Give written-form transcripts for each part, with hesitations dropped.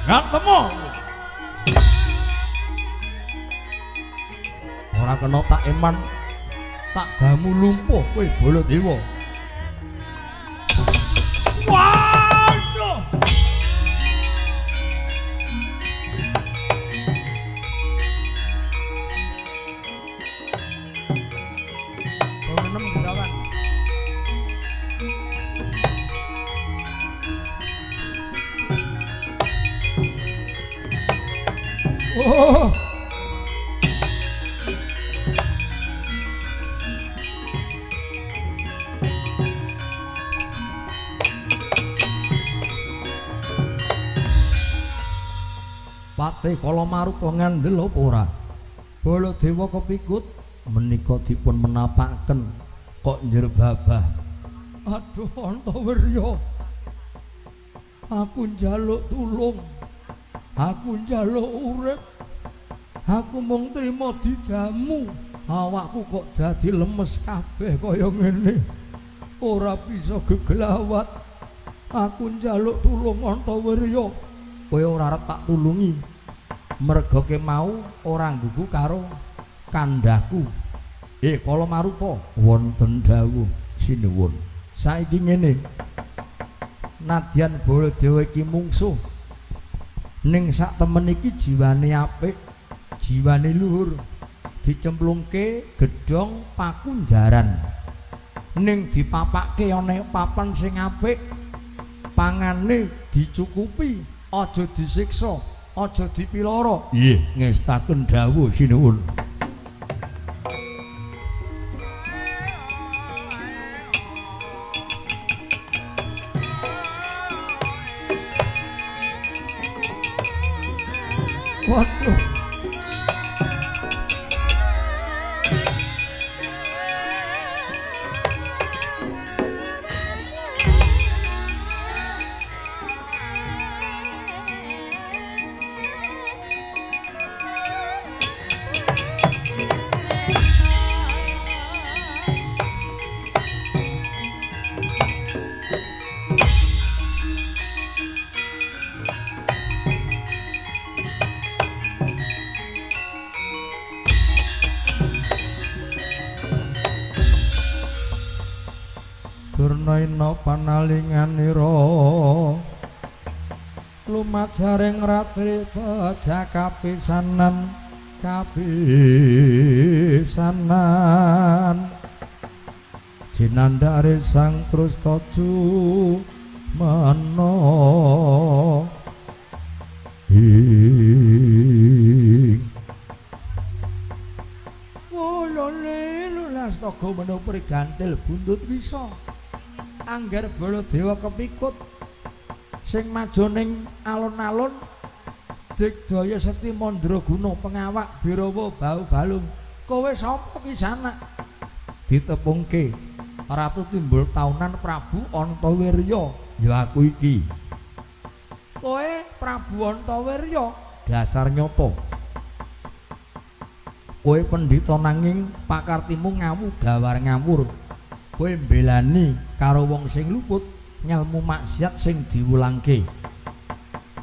Gantemo. Ora kena tak eman, tak gamu lumpuh kowe Baladewa. Waduh. Enam kedawan. Oh. Patih Kala Maruta ngandel apa ora? Baladewa kepikut menika dipun menapakaken kok njerbabah. Aduh Antawirya, aku njaluk tulung, aku njaluk urip, aku mung trima dijamu, awakku kok dadi lemes kabeh kaya ngene, ora bisa geglawat. Aku njaluk tulung Antawirya. Kowe ora arep tak tulungi merga mau ora nggugu karo kandhaku. Kala Maruta, wonten dawuh sinuwun. Saiki ngene, nadyan Baladewa iki mungsuh, ning sak temen iki jiwane apik, jiwane luhur, dicemplungke gedhong pakunjaran, ning dipapake ana papan sing apik, pangane dicukupi, aja disiksa, aja dipiloro. Nggih, ngestaken dawuh sinuwun. Waduh. Durnaina panalinganira lumajaring ratri beja kapisanan kapisanan jinandare sang Krustaju mena ing wolone lulas toga menapa gantil buntut wisa. Angger Baladewa kepikut sing maju ning alun-alun digdaya Sekti Mandraguna pengawak Birawa bau balung. Kowe sapa ki sanak? Ditepungke Ratu Timbul Taunan Prabu Antawirya. Ya aku iki. Kowe Prabu Antawirya dasar nyata. Kowe pendhita nanging pakartimu ngawu gawar ngawur. Kowe mbelani karo wong sing luput ngelmu maksiat sing diwulangke.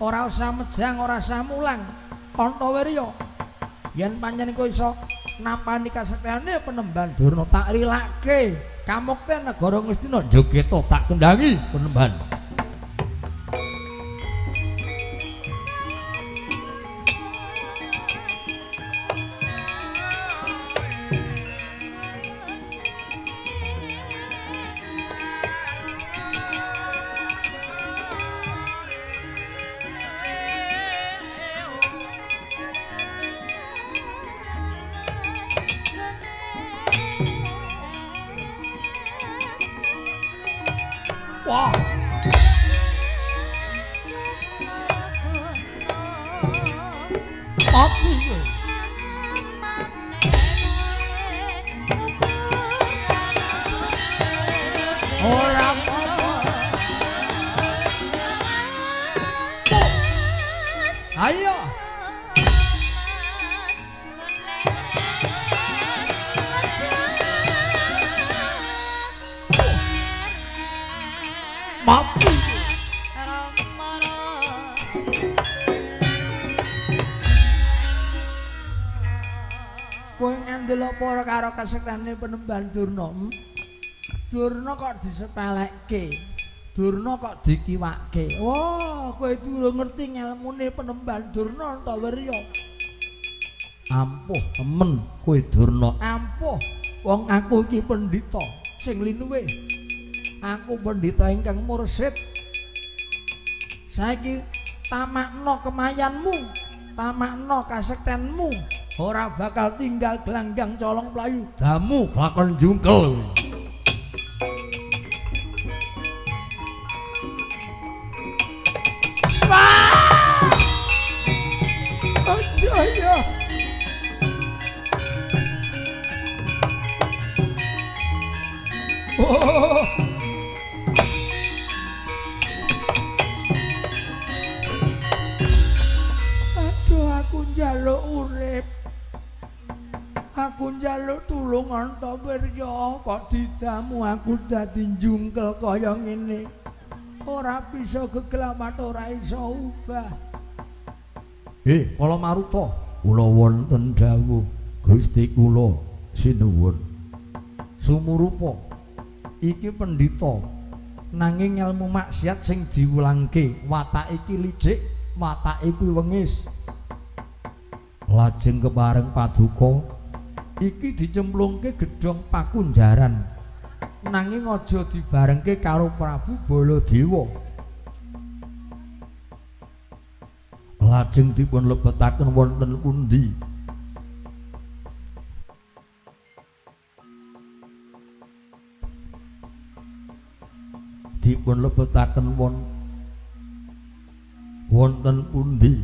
Ora usah mejang, ora usah mulang Antawirya. Yen pancen kowe iso nampani kasektiyane penemban Durna tak rilake kamukten negara Ngastina Jogeta tak kendhangi penemban. Wah. Mati kowe. Ora apa-apa. Ayo. Mati. apa karo kasektene Penemban Durna? Durna kok disepelekke. Durna kok dikiwake. Wah, kowe durung ngerti ngelmune Penemban Durna Antawirya. Ampuh temen kowe Durna. Ampuh. Wong aku iki pendhita sing linuwih. Aku pendhita ingkang mursid. Saiki tamakno kemayanmu, tamakno kasektenmu, ora bakal tinggal gelanggang colong playu. Damu lakon jungkel. Aja ya. Oh. Aduh, aku njaluk urip. Aku njaluk tulung Antawirya, kok didamu aku dadi njungkel kaya ngene. Ora bisa geglamat, ora iso ubah. Kala Maruta, kula wonten dawuh Gusti kula sinuwun. Sumurupa iki pendhita nanging ilmu maksiat sing diwulangke, watak iki licik, watak iki wengis. Lajeng kepareng paduka iki dicemplungke gedhong pakunjaran. Nanging aja dibarengke karo Prabu Baladewa. Lajeng dipun lebetaken wonten pundi? Dipun lebetaken wonten pundi?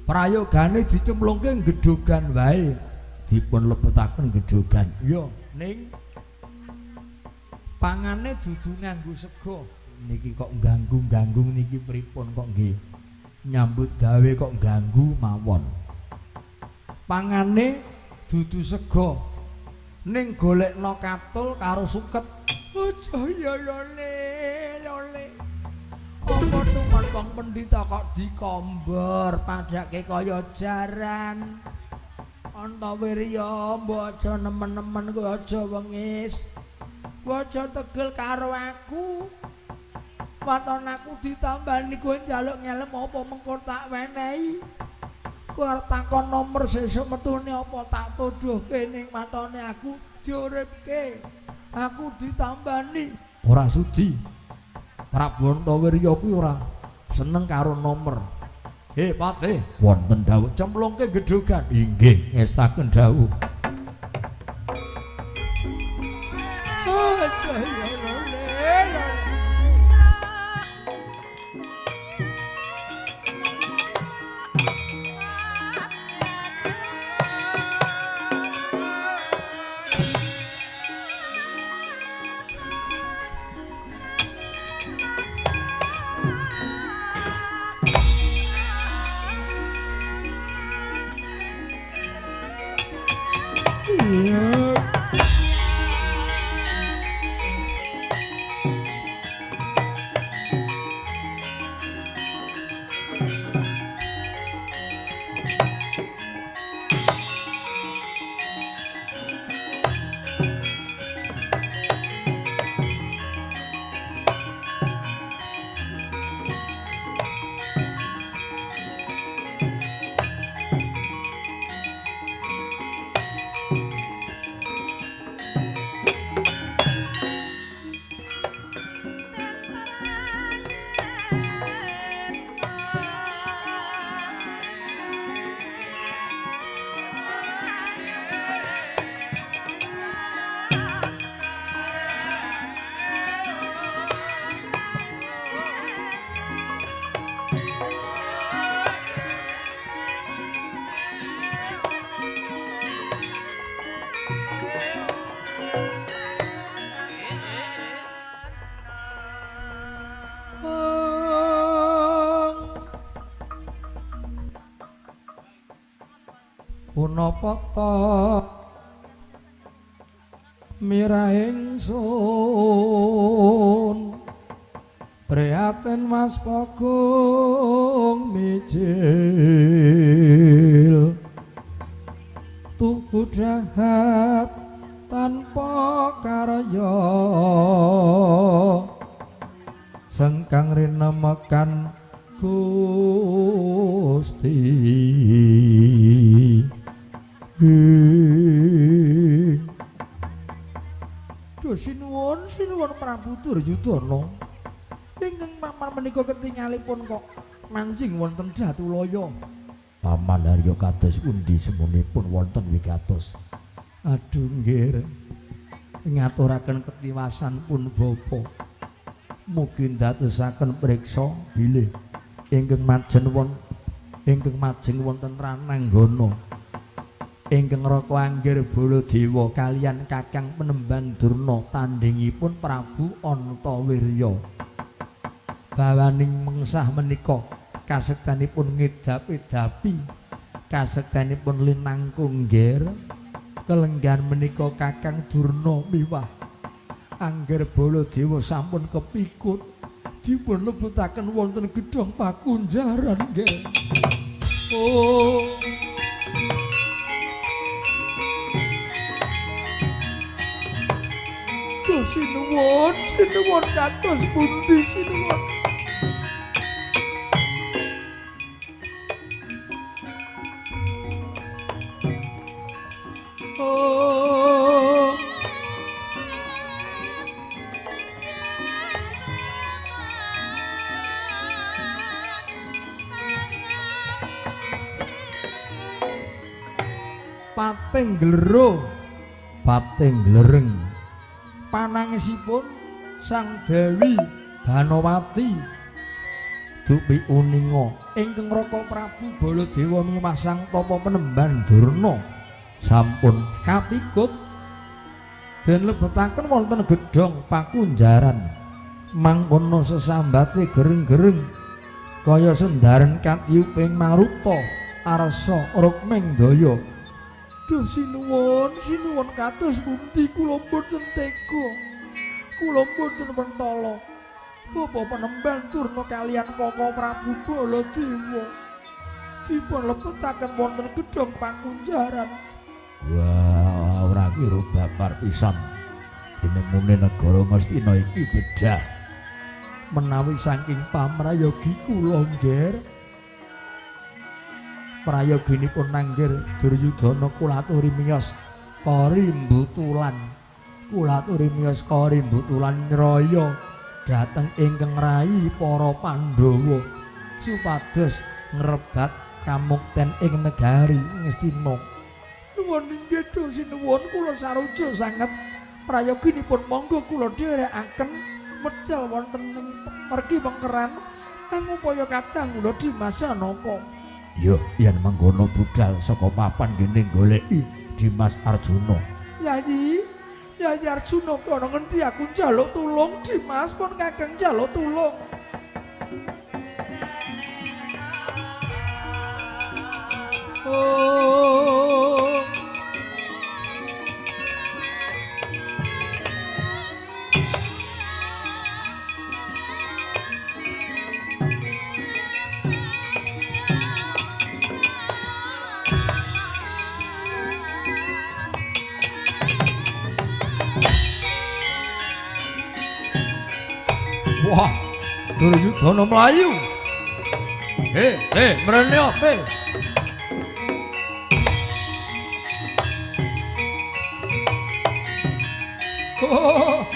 Prayogane dicemplungke gedhogan wae. Dipun lebetaken gedhogan. Iya, ning pangane dudu nganggo sega. Niki kok ganggu-ganggu niki pripun kok nggih? Nyambut gawe kok ganggu mawon. Pangane dudu sega, ning golekno katul karo suket. Aja ya lole, lole. Apa tumon wong pendhita kok dikombor padhake kaya jaran. Antawirya, mbok aja nemen-nemen, kowe aja wengis. Kowe aja tegel karo aku. Waton aku ditambani kowe njaluk ngelem apa mengko tak wenehi. Kowe arep takon nomor sesuk metune apa tak tuduhke ning matone aku diuripke. Aku ditambani. Ora sudi. Prabu Antawirya kuwi ora seneng karo nomor. Patih, wonten dawuh cemplungke gedhogan. Inggih, ngestaken dawuh. Punapa ta mirah ingsun prihatin Mas Pogong mijil tuhu jahat tanpa karya sengkang rinemekan Gusti. Duh sinuwun, sinuwun Prabu Duryudana. Ingkang paman menika ketingalipun kok manjing wonten Datulaya. Paman Haryo kados pundi semunipun wonten wigatos. Aduh nggih. Ngaturaken ketiwasan pun bapa. Mugi ndadosaken priksa bilih ingkang majeng ingkang majeng wonten Rananggana. Ingkang Raka Anggir Baladewa kaliyan Kakang Penemban Durna tandhingipun Prabu Antawirya. Bawaning mengsah menika kasektenipun ngedap-edapi, kasektenipun linangkung nggir. Kelenggan menika Kakang Durna miwah Anggir Baladewa sampun kepikut dipun lebetaken wonten gedhong pakunjaran nggih. Oh. Sinuwun, sinuwun kados pundi sinuwun. Oh. Pating glero, pating glereng. Panangisipun Sang Dewi Banowati dupi uninga ingkang Raka Prabu Baladewa miwah Sang Tapa Penemban Durna sampun kapikut den lebetaken wonten gedhong pakunjaran. Mangkono sesambate gereng-gereng kaya sendaren katiyuping maruta arsa rukming daya. Duh sinuwun, sinuwun kados pundi kula mboten tega. Kula mboten mentala. Bapa Penemban Durna kaliyan Kaka Prabu Baladewa dipun lebetaken wonten gedhong pakunjaran. Wah, ora kira babar pisan. Dinemune negara Ngastina iki bedah. Menawi saking pamrayogi kula nggih. Prayoginipun nanggir Duryudana kula aturi miyos karimbutulan. Kula aturi miyos karimbutulan nyraya dhateng ingkang rai para Pandhawa supados ngrebat kamukten ing negari Ngastina. Nuwun inggih sinuwun, kula sarujuk sanget. Prayoginipun monggo kula dherekaken medal wonten ing mergi pengkeran angupaya kadang kula Dimas Janaka. Yo yen mengkono budal saka papan gene goleki Dimas Arjuna. Yayi, Yayi Arjuna kono ngendi aku njaluk tulung Dimas pun kakang njaluk tulung. Oh. Wah, Duryudana mlayu. Mrene ope? Oh.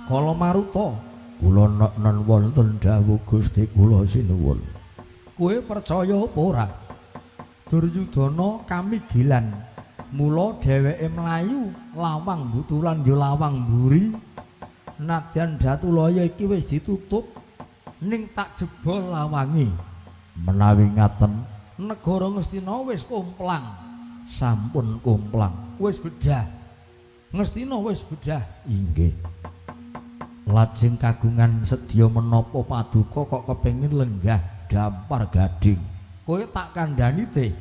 Kala maruta kula nen wonten dawuh Gusti kula sinuwun. Kowe percaya apa ora? Duryudana kamigilan Mula dheweke mlayu lawang butulan ya lawang mburi. Nadyan Datulaya iki wis ditutup ning tak jebol lawange. Menawi ngaten negara Ngastina wis komplang. Sampun komplang. Wis bedah. Ngastina wis bedah. Inggih. Lajeng kagungan sedya menapa paduka kok kepengin lenggah dampar gading. Kowe tak kandhani teh.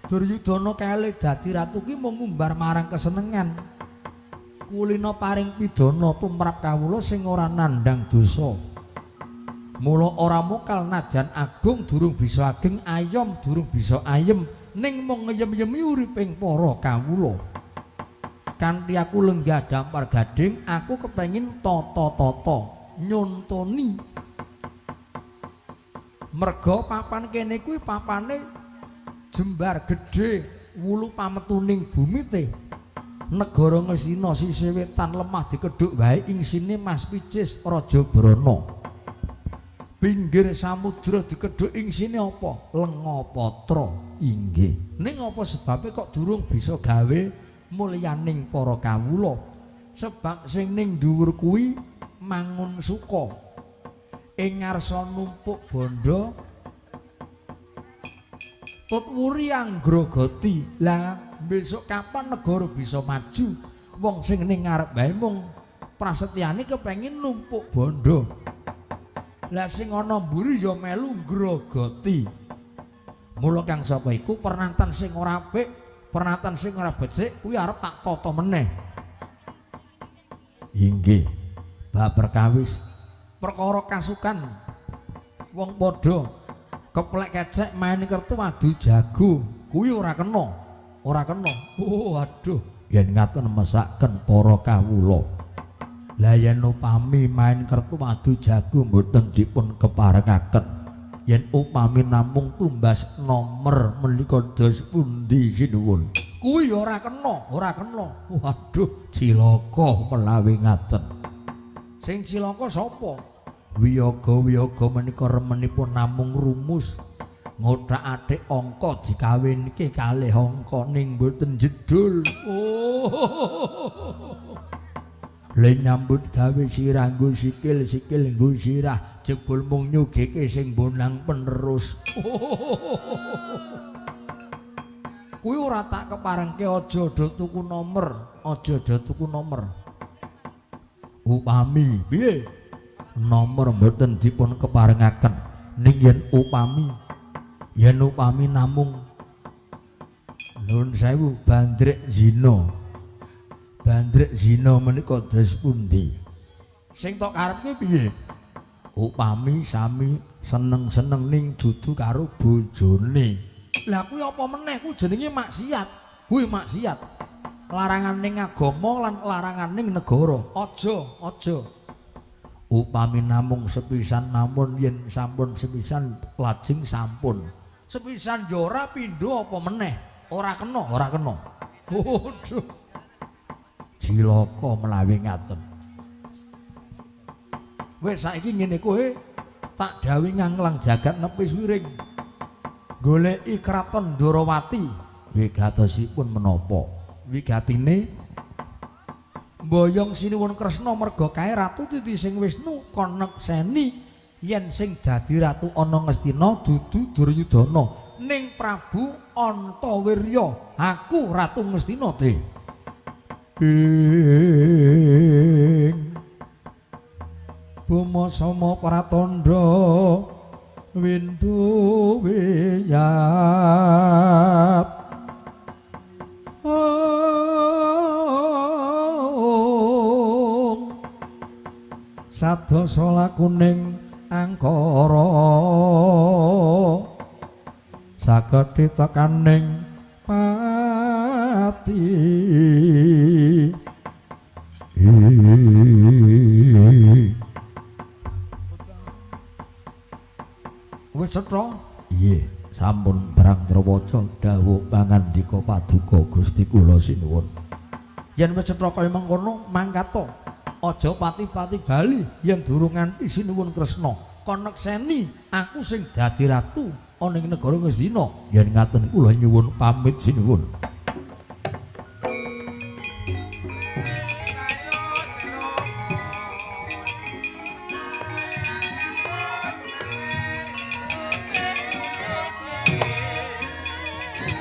Duryudana kae dadi ratu ki mung ngumbar marang kesenengan. Kulina paring pidana tumrap kawula sing ora nandhang dosa. Mula ora mokal nadyan agung durung bisa ageng, ayom durung bisa ayem, ning mung ngeyem-yemi uriping para kawula. Kanthi aku lenggah dampar gading, aku kepengin tata-tata nyontoni. Merga papan kene kuwi papane jembar gedhe, wulu pametuning bumi teh. Negara Ngastina sisih wetan lemah dikedhuk wae ing sine Mas Picis Raja Brana. Pinggir samudra dikedhuk ing sine apa? Lengapatra. Inggih. Ning apa sebabe kok durung bisa gawe mulyaning para kawula? Sebab sing ning dhuwur kuwi mangun suka. Ing ngarsa numpuk bondo tut wuri anggrogoti. Lah besok kapan negara bisa maju? Wong sing ning ngarep wae mung prasetyane kepengin numpuk bondo. Lah sing ana mburi ya melu ngrogoti. Mula kang sapa iku pernatan sing ora apik, pernatan sing ora becik kuwi arep tak tata meneh. Inggih. Bab perkawis perkara kasukan wong padha keplek kecek main kertu adu jago kuwi ora kena, ora kena. Oh aduh, yen ngaten mesaken para kawula. Lah yen upami main kertu adu jago mboten dipun keparengaken. Yen upami namung tumbas nomer menika dos pundi sinuwun? Kuwi ora kena, ora kena. Waduh, cilaka menawi ngaten. Sing cilaka sapa? Wiyaga-wiyaga menika remenipun namung rumus ngothak-athik angka dikawinke kalih angka ning mboten jedul. Oh. Le nyambut gawe sirah nggo sikil, sikil nggo sirah, jebul mung nyugihke sing bonang penerus. Kuwi ora tak keparengke, aja do tuku nomer, aja do tuku nomer. Upami piye? Nomor mboten dipun keparengaken. Ning yen upami namung nuwun sewu bandrek zina. Bandrek zina menika dos pundi? Sing tok karepke piye? Upami sami seneng-seneng ning dudu karo bojone. Lah kuwi apa meneh? Kuwi jenenge maksiat. Kuwi maksiat. Larangan ning agama lan larangan ning negara. Aja, aja. Upami namung sepisan namun yen sampun sepisan lajeng sampun. Sepisan ya ora, pindho apa meneh? Ora kena, ora kena. Waduh. Cilaka menawi ngaten. Wis saiki ngene kowe tak dawuhi nganglang jagat nepis wiring. Goleki kraton Ndorowati. Wigatosipun menapa? Wigatine mboyong Sinuwun Kresna merga kae ratu titi sing Wisnu kon nekseni yen sing dadi ratu ana Ngastina dudu Duryudana ning Prabu Antawirya. Aku ratu Ngastina te. Ing Bama sama pratandha windu wiyat sadasa lakuning angkara saged tekaning pati. Wis cetha? Nggih, sampun terang trawaca dawuh pangandika paduka Gusti kula sinuwun. Yen wis cetha kaya mengkono mangkata. Aja pati-pati bali yen durung nganti Sinuwun Kresna kon nekseni aku sing dadi ratu ana ing negara Ngastina. Yen ngaten kula nyuwun pamit sinuwun.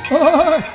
Hei.